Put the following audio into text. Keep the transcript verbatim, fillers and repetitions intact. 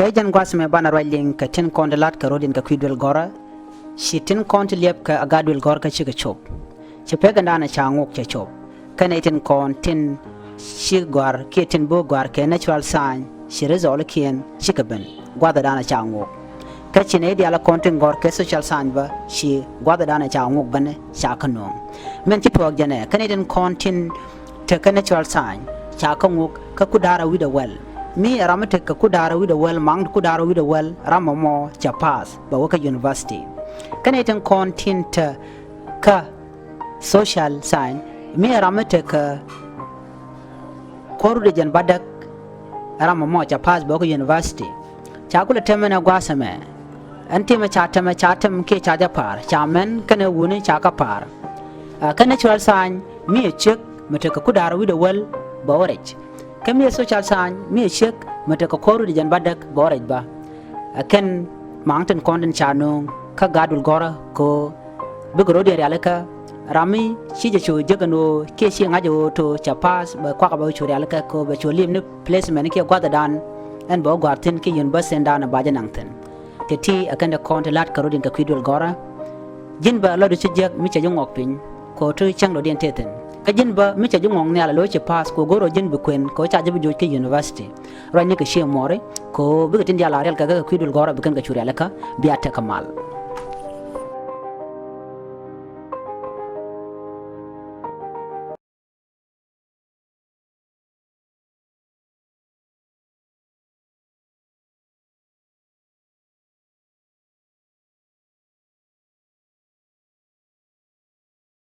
Ɛ jɛn gua̱th mɛ banɛ ruac liŋ kɛ tin kɔn ti la̱t kɛ rɔ̱diɛn kɛ kui̱ duël gɔ̱rä. Ci tin kɔn ti liɛp kɛ a gaat duël gɔ̱rä kä cikɛ cop. Ci pek ɛn da̱a̱n ca ŋuk cɛ cop. Kɛnɛ tin kɔn tin ci gɔ̱a̱r kiɛ tin bo̱o̱k gɔ̱a̱r kɛ natural sign ci result kiɛn cikɛ ben gua̱th ɛn da̱a̱n ca ŋuk. Kä ci nɛy diaal kɔn tin gɔ̱r kɛ social sign bä ci gua̱th ɛn da̱a̱n ca ŋuk bänɛ ca kä nööŋ. Min ci tuɔɔk jɛnɛ kɛnɛ tin kɔn tin te kä natural sign ca kä ŋuk kä ku da̱a̱r a wi̱dɛ wäl. Mi ɛ ram mi tek kɛ ku da̱a̱r a wi̱dɛ wäl, maŋ ku da̱a̱r a wi̱dɛ wäl, ram mɔmɔ ca pass bɛ wä kä university. Kɛnɛ tin kɔn tin te kä social sign, mi ɛ ram mi tek kɛ kuɔr wi̱dɛ jɛn bädäk, ram mɔmɔ ca pass bɛ wä kä university. Ca kulɛ tɛmɛ nɛ gua̱a̱th ɛmɛ. Ɛn timɛ ca tɛmɛ ca tɛm kiɛ ca jɛ pa̱a̱r ca mɛn kɛnɛ wuni ca kä pa̱a̱r. Ɛ, kä natural sign mi ɛ ciek mi tekɛ ku da̱a̱r wi̱dɛ wäl bɛ wä rɛc. Kä mi ɛ social sign mi ɛ ciek mi tekɛ kuɔr wi̱dɛ jɛn bädäk bɛ wä rɛc bä. Ɛ kɛn maŋ tin kɔn tin ca nööŋ kä gaat duël gɔ̱rä kɛ ɣöö bikɛ rɔ̱diɛn rialikä ram mi ci jɛ cu jek ɛn ɣöö kiɛ ci ŋa̱c ɛ ɣöö to̱ ca pass bɛ kuakä bɛ cu rialikä kɛ ɣöö bɛ cu li̱em ni placement kiɛ gua̱th ɛn da̱a̱n ɛn bɛ wä gɔ̱a̱r thi̱n kiɛ university ɛn da̱a̱n ɛ ba jɛ naŋ thi̱n. Tɛ ti ɛ kɛn ti kɔn ti la̱t kɛ rɔ̱diɛn kɛ kui̱ duël gɔ̱rä. Ji̱n bä lɔcdu ci jiäk mi cɛ ji̱ ŋuɔk piny kɛ ɣöö ti cäŋ dɔ̱diɛn tëë thi̱n. Kä ji̱n bä mi cɛ ji̱ ŋuɔk nhial ɛ lo̱c ci pass kɛ ɣöö go̱r ɣöö ji̱n bi kuën kɛ ɣöö ca ji̱ bi joc kä university. Ruacni kɛ cië muɔɔri kɛ ɣöö bikɛ tin diaal a riɛl kɛ kɛ kui̱ duël gɔ̱rä bi kɛn kɛ cu rialikä bia tekɛ mal.